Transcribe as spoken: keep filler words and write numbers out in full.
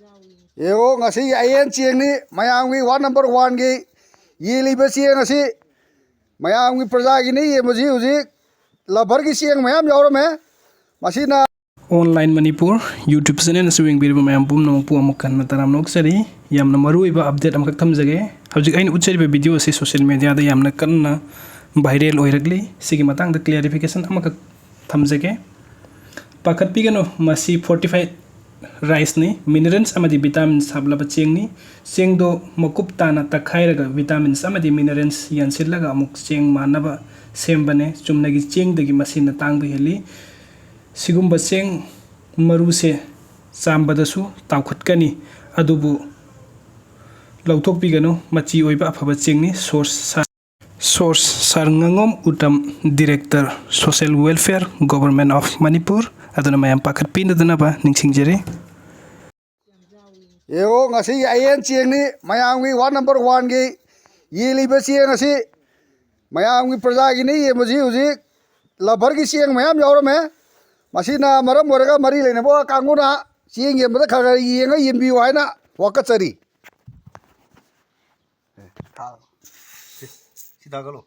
ꯌꯦꯡꯉꯣ, ꯉꯁꯤꯒꯤ ꯑꯌꯦꯟ ꯆꯦꯡꯅꯤ, ꯃꯌꯥꯝꯒꯤ ꯋꯥꯔꯗ ꯅꯝꯕꯔ ꯋꯥꯟꯒꯤ ꯌꯦꯜꯂꯤꯕ ꯆꯦꯡ ꯑꯁꯤ ꯃꯌꯥꯝꯒꯤ ꯄ꯭ꯔꯖꯥꯒꯤꯅꯤ꯫ ꯌꯦꯡꯕꯁꯤ ꯍꯧꯖꯤꯛ ꯂꯕꯔꯒꯤ ꯆꯦꯡ ꯃꯌꯥꯝ ꯌꯥꯎꯔꯝꯃꯦ꯫ ꯃꯁꯤꯅ ꯑꯣꯟꯂꯥꯏꯟ ꯃꯅꯤꯄꯨꯔ ꯌꯨꯇ꯭ꯌꯨꯕ ꯆꯦꯅꯦꯜ ꯑꯁꯤ ꯌꯦꯡꯕꯤꯔꯤꯕ ꯃꯌꯥꯝ ꯄꯨꯝꯅꯃꯛꯄꯨ ꯑꯃꯨꯛ ꯍꯟꯅ ꯇꯔꯥꯝꯅ ꯑꯣꯛꯆꯔꯤ꯫ ꯌꯥꯝꯅ ꯃꯔꯨꯑꯣꯏꯕ ꯑꯞꯗꯦꯠ ꯑꯃꯈꯛ ꯊꯝꯖꯒꯦ꯫ ꯍꯧꯖꯤꯛ ꯑꯩꯅ ꯎꯠꯆꯔꯤꯕ ꯚꯤꯗꯤꯑꯣ ꯑꯁꯤ ꯁꯣꯁꯤꯌꯦꯜ ꯃꯦꯗꯤꯌꯥꯗ ꯌꯥꯝꯅ ꯀꯟꯅ ꯚꯥꯏꯔꯦꯜ ꯑꯣꯏꯔꯛꯂꯤ꯫ ꯁꯤꯒꯤ ꯃꯇꯥꯡꯗ ꯀ꯭ꯂꯦꯔꯤꯐꯤꯀꯦꯁꯟ ꯑꯃꯈꯛ ꯊꯝꯖꯒꯦ꯫ ꯄꯥꯈꯠꯄꯤꯒꯅꯨ, ꯃꯁꯤ ꯐꯣꯔꯇꯤꯐꯥꯏꯠ ꯔꯥꯏꯁꯅꯤ꯫ ꯃꯤꯅꯔꯦꯜꯁ ꯑꯃꯗꯤ ꯚꯤꯇꯥꯃꯤꯟꯁ ꯍꯥꯞꯂꯕ ꯆꯦꯡꯅꯤ꯫ ꯆꯦꯡꯗꯣ ꯃꯀꯨꯞ ꯇꯥꯅ ꯇꯛꯈꯥꯏꯔꯒ ꯚꯤꯇꯥꯃꯤꯟꯁ ꯑꯃꯗꯤ ꯃꯤꯅꯔꯦꯜꯁ ꯌꯥꯟꯁꯤꯜꯂꯒ ꯑꯃꯨꯛ ꯆꯦꯡ ꯃꯥꯟꯅꯕ ꯁꯦꯝꯕꯅꯦ꯫ ꯆꯨꯝꯅꯒꯤ ꯆꯦꯡꯗꯒꯤ ꯃꯁꯤꯅ ꯇꯥꯡꯕ ꯍꯦꯜꯂꯤ꯫ ꯁꯤꯒꯨꯝꯕ ꯆꯦꯡ ꯃꯔꯨꯁꯦ ꯆꯥꯝꯕꯗꯁꯨ ꯇꯥꯎꯈꯠꯀꯅꯤ, ꯑꯗꯨꯕꯨ ꯂꯧꯊꯣꯛꯄꯤꯒꯅꯨ, ꯃꯆꯤ ꯑꯣꯏꯕ ꯑꯐꯕ ꯆꯦꯡꯅꯤ꯫ ꯁꯣꯔꯁ ꯁꯥꯔ, ꯁꯣꯔꯁ ꯁꯥꯔ ꯉꯥꯉꯣꯝ Uttam, director, social welfare, government of Manipur. ꯑꯗꯨꯅ ꯃꯌꯥꯝ ꯄꯥꯈꯠꯄꯤꯅꯗꯅꯕ ꯅꯤꯡꯁꯤꯡꯖꯔꯤ꯫ ꯌꯦꯡꯉꯣ, ꯉꯁꯤꯒꯤ ꯑꯌꯦꯟ ꯆꯦꯡꯅꯤ, ꯃꯌꯥꯝꯒꯤ ꯋꯥꯔꯗ ꯅꯝꯕꯔ ꯋꯥꯟꯒꯤ ꯌꯦꯜꯂꯤꯕ ꯆꯦꯡ ꯑꯁꯤ ꯃꯌꯥꯝꯒꯤ ꯄ꯭ꯔꯖꯥꯒꯤꯅꯤ꯫ ꯌꯦꯡꯕꯁꯤ ꯍꯧꯖꯤꯛ ꯂꯕꯔꯒꯤ ꯆꯦꯡ ꯃꯌꯥꯝ ꯌꯥꯎꯔꯝꯃꯦ꯫ ꯃꯁꯤꯅ ꯃꯔꯝ ꯑꯣꯏꯔꯒ ꯃꯔꯤ ꯂꯩꯅꯕ ꯀꯥꯡꯕꯨꯅ ꯆꯦꯡ ꯌꯦꯟꯕꯗ ꯈꯔ ꯈꯔ ꯌꯦꯡꯉ ꯌꯦꯟꯕꯤꯌꯨ ꯍꯥꯏꯅ ꯋꯥꯀꯠꯆꯔꯤ꯫ ꯁꯤ ꯊꯥꯒꯠꯂꯣ꯫